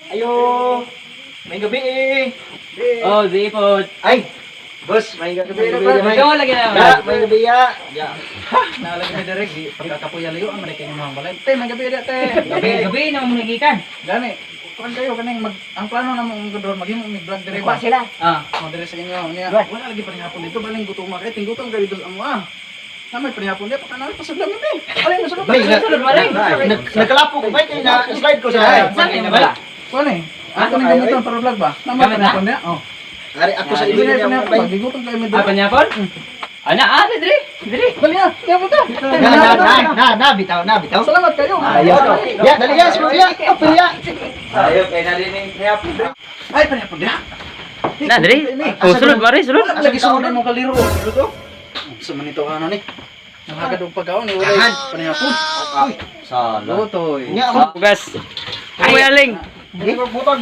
Ayo. May gabi eh. Oh, di po. Ay. Boss, may gabi na ba? Ikaw lagi na. Ya, may gabi ya. Ya. Naalagi mi direk di pagkakapuya layo ang malaki ng mga balay. Te, may gabi da te. Gabi, gabi na mo nagikan. Gani, kuan kayo kaning mag ang plano na mo ang maghimo mig vlog dire ba? Sila. Ah. Mo dire sa inyo niya. Wala lagi panihapon dito baling gutom ka kay tinggutom ka dito sa amo ah. Na may panihapon dia pakanal pasudlan mi. Alay mo sulod. Bay, Sulod, walay. Nagkalapo ko bay kay na slide ko sa. Saan kayo wala? Kuan eh. Ako ning gamiton para vlog ba? Na may Gamit na? panihapon dia. Oh. Ari ako sa Hindi ibig na niya panihapon bay. ba? Gigutom kayo mi Ah, dire. panyapon? Ana, ah, diri. Diri. Dali na, panihapon ka. Na na na na na bitaw na bitaw. Salamat kayo. Ayo. Ya, dali ya, sulod ya. Apil ya. Ayo kay na din ning Ay, panihapon dia. Na, diri. Oh, sulod mare, sulod. Wala lagi sulod mo kaliro. Sulod oh. Sa manito ka na ni. Nangagad og pagkaon ni wala panihapon. Sala. Lutoy. Nya ako. Hugas. Uy, aling.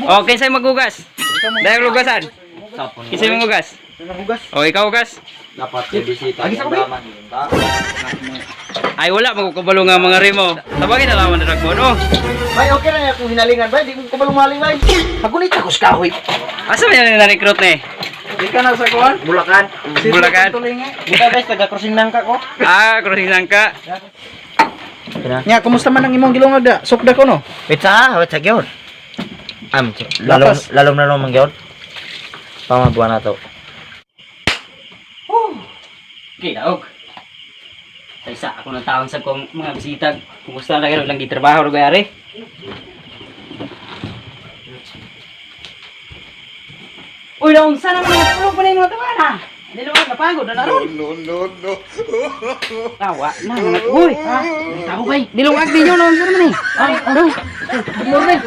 Oh, kinsay maghugas? Dahil hugasan. Kinsay maghugas? Hugas. Oh, ikaw hugas. Dapat yung bisita. Agi sa kubi. Ay wala magkukubalo nga mga rimo. Tabagin na laman na mo, no? Bay, okay na akong hinalingan bay, di ko kabalong maling bay. Pagunit ako sa kahoy. Asa man yan na-recruit ni? Di ka na sa kuan? Bulacan. Bulacan. Tulingi. Buta guys, taga crossing nangka ko. Ah, crossing sangka. Nya, kumusta man ang imong gilongag da? Sukda ko no. Wait sa, wait sa gyud. Am, lalom Lapas. lalom na man gyud. Pamabuan na to. Okay, daog. Sa isa, ako nang taon sa kong mga bisita. Kumusta na kayo lang gitrabaho ro gayari? Uy, naunsa na mga tulog pa na yung mga tawana. Hindi naman napagod na naroon. No, no, no. Tawa na, mga uy. Ha? Tao bay. Dilungag ninyo, naunsa naman eh. Good morning.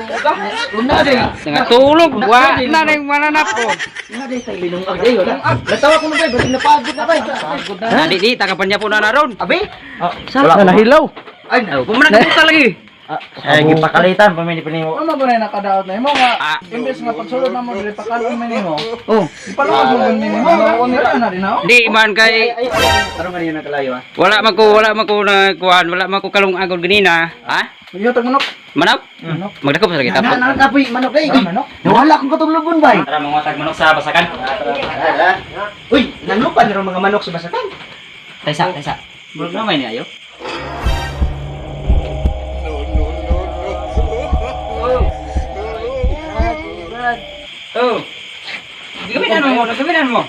Una day. Nga tulog, wa na na yung mananap ko. Una day tay linungag day wala. Natawa ko na bay, basig napagod na bay. Pagod na. Di, di, takapan niya po na naroon. Abi? Wala Na nahilaw. Ay, Oh, Pumanag lagi. Ay gipakalitan pa man ni mo. Ano ba na nakadaot na imo nga Ah. imbes nga pagsulod na mo diri pakalon man nimo. Oh, Ipaluwag mo man nimo. Wala na din ako. di man kay ay, ay. Tarong kanina nakalayo ah. wala man ko na kuan, wala man ko kalungagod ganina. Ha? Yo tag manok. Manap? Manok. Magdakop sa kita. Na na kapoy manok day. Ah, manok. Nawala akong katulobon bay. Tara mga tag manok sa basakan. Uy, nanupan na mga manok sa basakan. Taysa, taysa. Murag na may ni ayo. Oh. Gamitan mo, gamitan mo.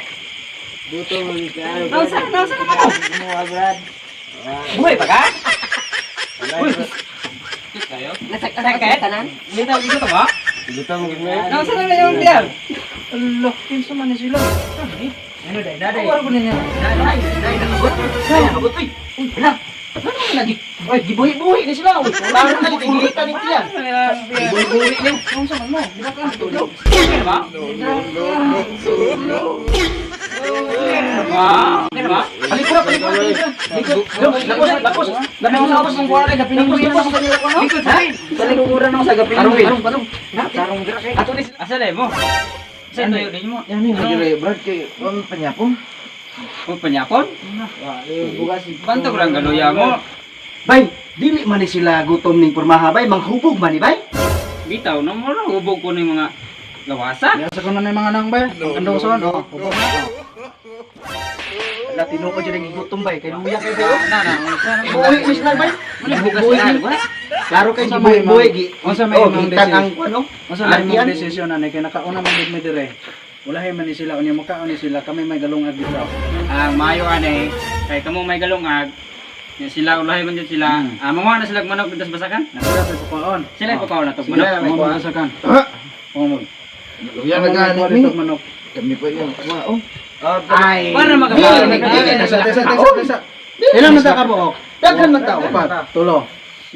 Nausa, nausa naman mo. Buhay pa ka? Uy. Kayo? Nasakit? Tanan? Dito, dito ba? Nausa naman yung diyan. Ala, kinsa man ni sila? Ano day, daday. Wala ko ninyo. Day, day, nakabot. Day, nakabot uy. Uy, wala. Ano man lagi? Uy, gibuhi-buhi ni sila. Uy, parang na gigilitan ni tiyan. Gibuhi-buhi ni. Unsa man mo? Di ba ka tulog? Ba? Ba? Palikura, palikura. Likod. Lakos, lakos. Lakos, lakos. Ang kuha kay gapiningwin Lakos, sa kanila ko no. Likod sa Palikura nang sa gapiningwin. Tarong, tarong. Tarong, tarong. Ato ni sila. Asa na mo? Sa tuyo din mo. Yan ni dire Brad kay on panyapon. O panyapon? Bugas. Bantog lang galuya mo. Bay, dili man ni sila gutom ning pormaha bay, manghubog man ni bay. Bitaw na mo lang hubog ko ng mga lawasa. Yasa ko na ni mga nang bay. Ang son. Oh. Ala tinuod jud ang gutom bay, kay luya kay bayo. Na na, unsa na mo? Buhi ni sila bay. Bugas Buhi na ni. ba? Klaro kay Unsa may gibuhi gi. Unsa may Oh, imong gitan decision? ang ano? Unsa may imong Lantian. desisyon ani kay nakauna man gid mi dire. Ulahi man ni sila unya mukaon ni sila kami may galungag dito. Ang maayo ane kay kamo may galungag. Nya sila ulahi man jud sila. Ah, manguha na sila og manok dito sa basakan. Sila pa kukaon. Sila ipakaw na to Sila manok. may Mo kuha. masakan. Mo. Luya na gani mi. Manok. Kami pa yung kuha oh. Ay. Para makakaon. Dili, dili na sila. Tesa, tesa, tesa. Ilan man ta ka buok? Daghan man ta. Upat, tulo.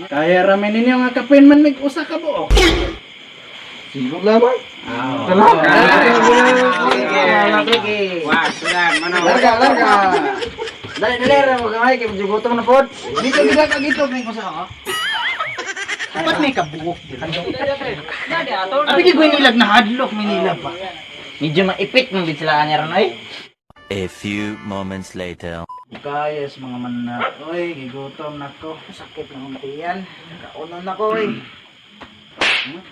Kaya ramen ninyo nga kapin man mig usa ka buok. Siguro lamang. Sige. Wah, sudah manok. Larga, larga. Dali dali ra mo gamay kay medyo gutom na pod. Dito gid ka gito may usa ka. Dapat may kabuok dili. Abi gi nilag na hadlok may nila pa. Medyo maipit man gid sila ani ron ay. A few moments later. Kayes mga manak. Oy, gigutom na ko. Sakit na akong tiyan. Kaunon na ko eh.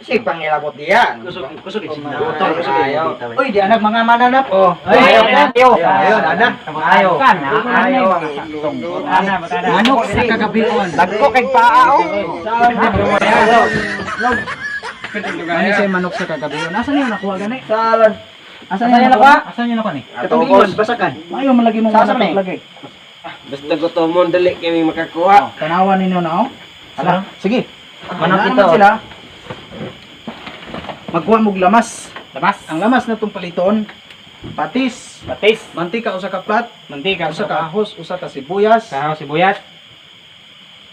Sige pangilabot diyan. Kusog, kusog Gutom, kusog. Ayaw. Uy, di anak mga mananap. Oh. Ayaw, ayaw. Ayaw, ana. Ayaw. Ayaw. Manok sa kagabion. Dagko kay paa oh. Ano siya manok sa kagabion? Asa niyo nakuha gani? Salan. Asa niyo nakuha? Asan yun ako ni? Katong ingon, basakan. Ayaw man lagi mong Saan manok ni? lagi. Basta gutomon dali kami makakuha. Oh, tanawan ninyo na oh. Hala, sige. Manok Manok ito. sila. Magkuha mog lamas. Lamas. Ang lamas na itong paliton, patis, Patis. mantika usa ka plat, Mantika. usa ka ahos, usa ka sibuyas, Sahaw sibuyas.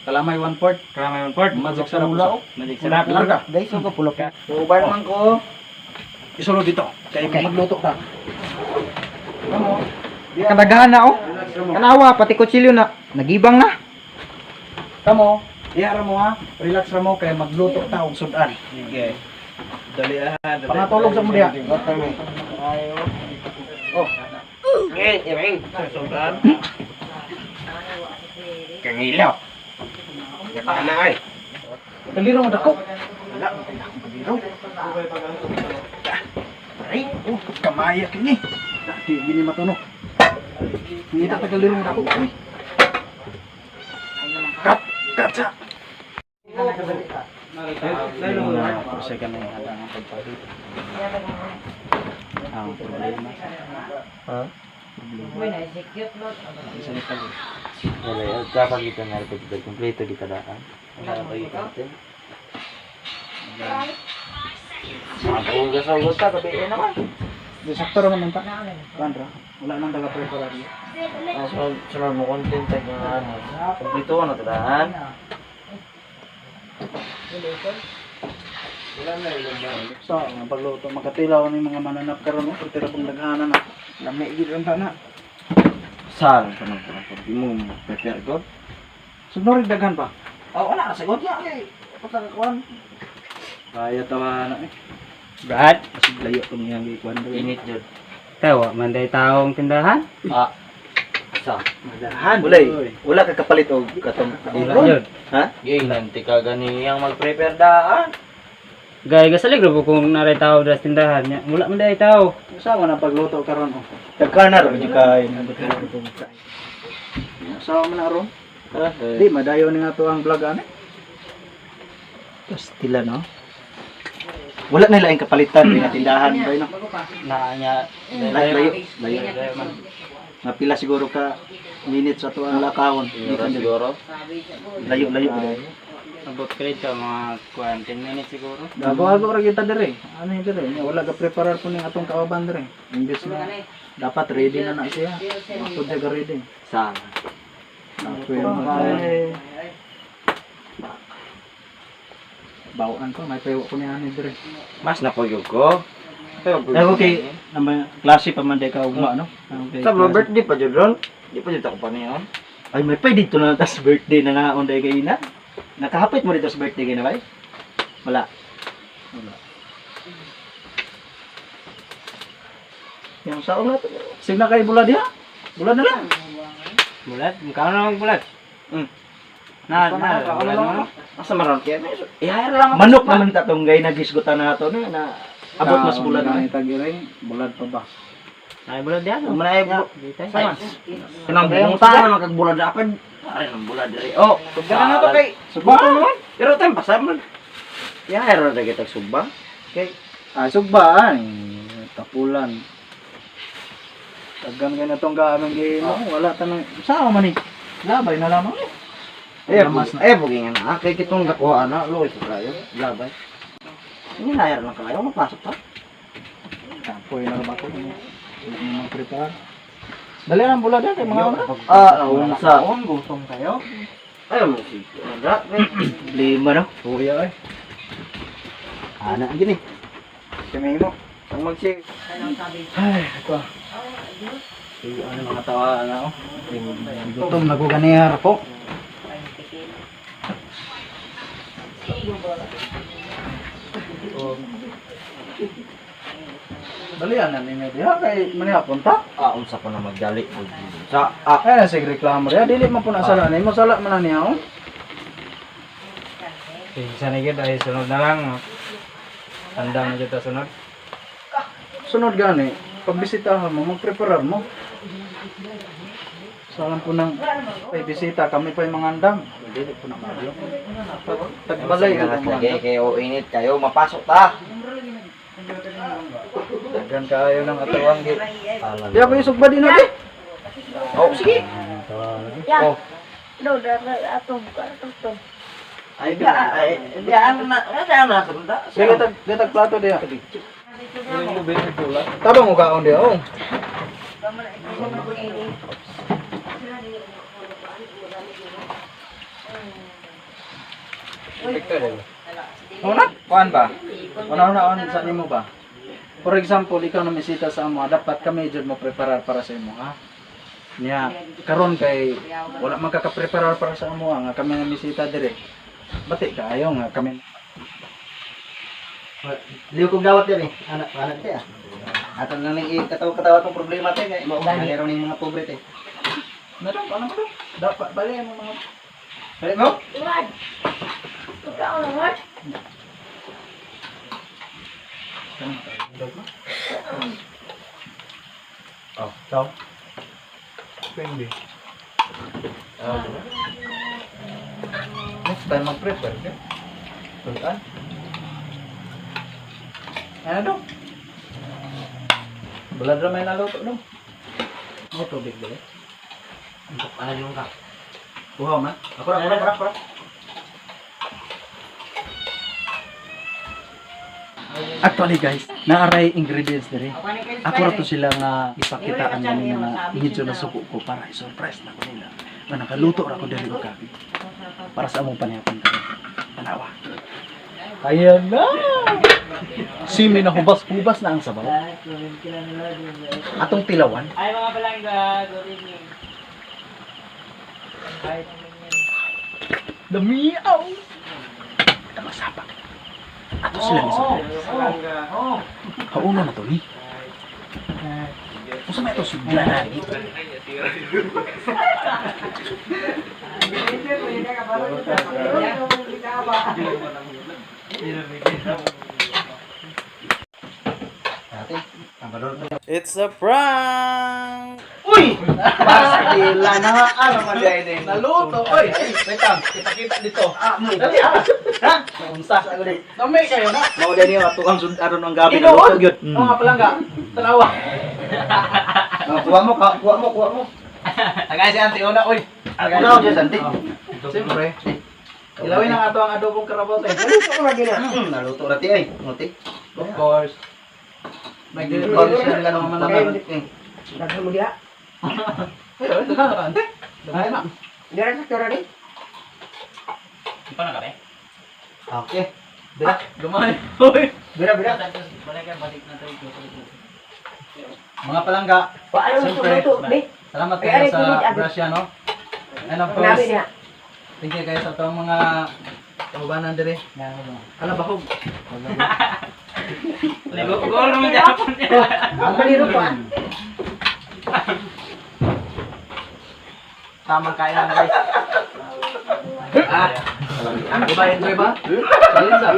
kalamay 1/4, Kalamay 1/4. Magic sarap usa. Magic sarap. Larga. Dai so ko pulok. Uban man ko. Isulod dito. Kay magluto ka. Kamo. Kadaghan na oh. Kanawa pati kutsilyo na nagibang na. Kamo. Iya ra mo ha. Relax ra mo kay magluto ta og sudan. Sige. Dali ah. Dali. Pangatulog sa mo diha. Oh. Ngayon, iring. Kangilaw. Nakana ay. Kaliro mo dako. Wala, matay na akong kaliro. Ay, oh, kamaya kini. Dati gini matuno. Ngita ta kaliro mo dako. Uy. Kat, katsa. Kasi kami hada ang pagpalit. Ang problema. Ha? Uy, na-execute no? Isa ni pag Wala, dapat kita na rin kompleto kita daan. Wala pa kita. Ako gasol ta gabi naman. Di sakto ra man ta. Kuan ra. Wala nang taga preparar. Ah, sunod sunod mo content tag nga ano. Kompleto na tadaan. So, ang pagluto makatilaw ni mga mananap karon no, pero pang daghanan na. Lami gid ang na. Saan ka man ka mo prepare god. Sunod daghan pa. Oh, wala na sagot ya. Kay patang kuan. Kaya tawa na eh. Brad. Kasi layo itong iyang ikuan. Init jud. Tawa, manday taong tindahan. Ah. Sa. Madahan. Wala eh. Wala ka kapalit og katong Wala yun. Ha? Giingnan ti ka ganiyang mag-prepare daan. Gaya gasalig ro kung naray tao dras tindahan niya. Wala man day tao. Usawa na pagluto karon oh. Dagkana ra gyud kay. Usawa man na ron. Di madayo ni nga to ang vlog ani. Pastila no. Wala na laing kapalitan nga tindahan ba no. Na niya. Layo, layo. Mapila siguro ka minutes sa tuang lakawon. Siguro siguro. Layo layo ba. Abot kredit ka mga kuan 10 minutes siguro. Gago-ago ra kita dire. Ano yung dire? Nya, wala ka preparar po ning atong kauban dire. Imbes na dapat ready na na siya. Ako siya ka ready. Sa. Ako yung mga Bawaan ko, may payo ko niya ani dire. Mas na ko ko. Eh okay, naman klase pa man day ka ugma no. Okay. Sa mga birthday pa jud ron. Di pa jud ako pa niyon. Ay may pa dito na tas birthday na naon day kay na. Nakahapit mo dito sa birthday kay na bay? Wala. Wala. Yung saong na to. Sige na kay bulad diha. Bulad na lang. Bulat, mukha na mag bulat. Na, na, bulat mo. Asa maron kay? Ihayar lang ako. Manok naman tatong gay nagisgutan na to na, na abot mas bulad na. na. Tagiring, bulad pa ba? Ay bulat diyan. Manay Dito. Sama. Kanang bungutan naman kag bulad apad. Pare nang bulad diri. Oh, Dara na to kay Sugba naman. Pero time pasar man. Ihayar ra kita sugba. Kay Ay, sugba ay tapulan. Tagan kay na tong gaamang gihimo, wala tanang sao man ni. Labay na lamang eh. Eh, Lamas na. eh bugingan na. Kay kitong nakuha na, loy sa kayo. Labay. Hinayar lang kayo, mapasok pa. Kapoy na ba ko? Wala na mga prepare. Dali lang bulad eh, kay mga una. Ah, unsa. gutom kayo. Ay mo si. Wala. Lima no. Kuya eh. Ana gini. Kami mo. Ang magsi. Ay, ito. Sige, ano mga tawa na oh. Gutom na ko ganihar po. Dali na ninyo diha kay manihapon ta. Ah, unsa pa na magdali. Sa ah, Eh, sige reklamo diha dili man po na sala nimo sala man na niya oh. Isa na gyud ay sunod na lang. Handa na dito sunod. Sunod gani, pagbisitahan mo, magpreparar mo. Sa alam po ng ay bisita, kami pa yung mga andam. Dili po na maayo. Tagbalay Sa ito mga lagi andam. kayo init kayo mapasok ta. Daghan kayo ng atawang gi. Di ako isugba din natin. Oh, sige. Ya. Oh. Do atong atong. Ay, ay, di ano na, ano na sunod. Sige, tag, tag plato diya. Tabang ugaon diya, oh. Una? Kuan ba? Una-una sa nimo ba? For example, ikaw na misita sa amo, dapat kami jud mo preparar para sa imo, ha? Niya, karon kay wala man ka ka-preparar para sa amo nga kami na misita dire. Bati kaayo nga kami. Liw kong dawat yan eh. Anak, anak te ah. Ato na lang ikatawa-katawa tong problema te. Kaya mao gani ron yung mga pobre te. Meron ano ba? Dapat bali ang mga Balik mo? Brad. Ikaw na what? Oh, ciao. Pwede. Next time mag-prepare ka. Sultan. Ano dong? Balad ra may naluto dong. May tubig dali. Ano yung ka? Uhaw man. Ako ra, ako ra, ako ra. Actually guys, naaray ingredients diri. Ako ra to sila nga ipakitaan nila nga medyo nasuko ko para i-surprise na ko nila. Nga nakaluto ra ko diri og gabi. Para sa among panihapon karon. Tanawa. Ayan na! Simi na hubas-hubas na ang sabaw. Atong tilawan. Ay mga palangga, good evening. Ay. Damiaw! Tama sapak. Ato sila ni surprise. Oo. Kauno na to ni. Unsa may ito sugla na ni? Ate, ang balor. It's a prank! Uy! Pastila na nga. Ano man dahil din. Naluto! Oy! Wait lang, ipakita dito. Ah, mo. Dali ah! Ha? Unsa? Namay kayo na! Mao dahil niya ato ang sud aron ang gabi Tinuod! naluto gyud. Oo nga palangga, tanawa. Oh, kuha mo, kuha mo, kuha mo. Tagay si Auntie Una, oy! Una ko dyan, Auntie. Siyempre. Ilawin ang ato ang adobong karabote. Naluto ko lagi na. Naluto ra ti ay. Nguti. Of course. May Dili siya nila nung naman mga naman. Daghan mo diha. Ay, oy, daghan ka, Auntie. Daghan na. Dira sa kura ni. Pa na kape? Okay. Bira, gamay. Oy. Bira, bira. Mga palangga, Wa ano Siyempre. luto be? salamat Ay, kayo aray, sa tulog, abi. grasya, no? And of Nabi course, niya. thank you kayo sa itong mga kaubanan dire. Hala, bahog. Gol naman Japon. Ang paliro ko ah. Tamang kain lang guys. Ah, Di ba, enjoy ba? Ayun sa.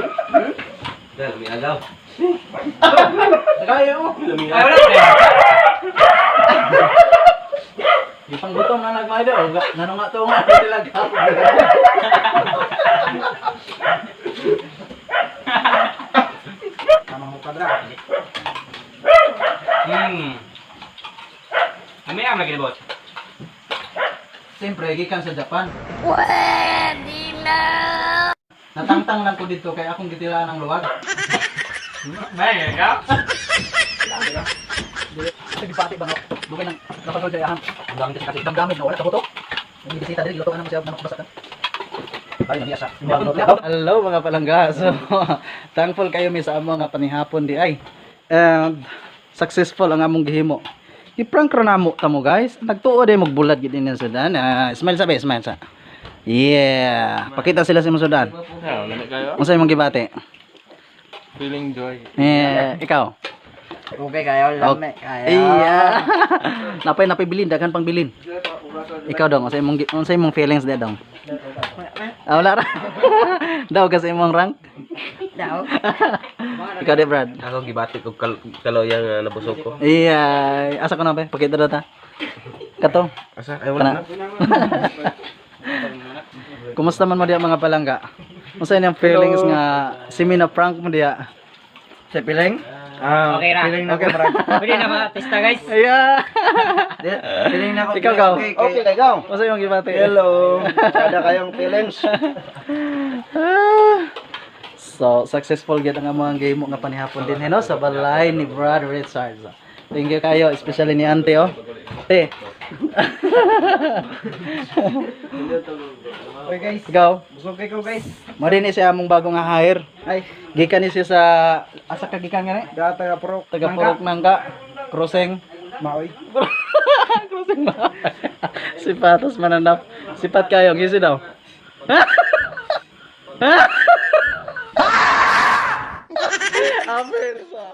Dami agaw. Kaya mo. Ay wala pre. Yung panggutom na nagmahal daw. Ngano nga to nga sila gapon. Tama mo kadra. May am lagi boss. Siyempre, gikan sa Japan. Pwede na. Natangtang lang ko dito kay akong gitilaan ang luwag. May ka? Sige pati ba Dugay nang napasol sa iyahan. Ang kasi damdamid na wala ka buto. Ang bisita diri gilutoan namo siya manok basa. Ay, namiya siya. Hello mga palangga. So, thankful kayo mi sa amo nga panihapon di ay. And successful ang among gihimo. I-prank ra namo tamo guys. Nagtuo day magbulad gid ini sa sudan. Ah, smile sa be, smile sa. Yeah. Pakita sila sa imong sudan. kayo. Unsa imong gibati? Feeling joy. Eh, ikaw. Okay kayo, lami kayo. Iya. Napay napay bilin, daghan pang bilin. Ikaw dong, unsa imong feelings de dong? Ah, wala ra. Daw kasi imong rank. Daw. Ikaw di, Brad. Ako gibati og kaloya nga nabusog ko. Iya, asa ko na ba? Pakita daw ta. Kato. Asa? Ay, wala na. Kumusta man mo diya, mga palangga? Unsa inyong feelings nga si Mina prank mo diya? Sa piling? Ah, Okay ra. Piling na ko, Brad. Pwede na mga pista, guys. Yeah. Piling na ko. Ikaw, ikaw. Okay, okay, ikaw. Unsa imong gibati? Hello. Kada kayong feelings. Ah. So, successful gyud ang among game nga panihapon din no sa balay ni Brad Richards. Thank you kayo, especially ni Ante oh. Te. Okay, guys. Ikaw, Busog kay ko, guys. mo din ni siya among bagong hire. Ay, Gikan ni siya sa asa ka gikan gani? da taga pro. Taga Purok Nangka, Crossing. Maoy. Crossing ba? Sipatos mananap. Sipat kayo, ngisi daw. Aper sa.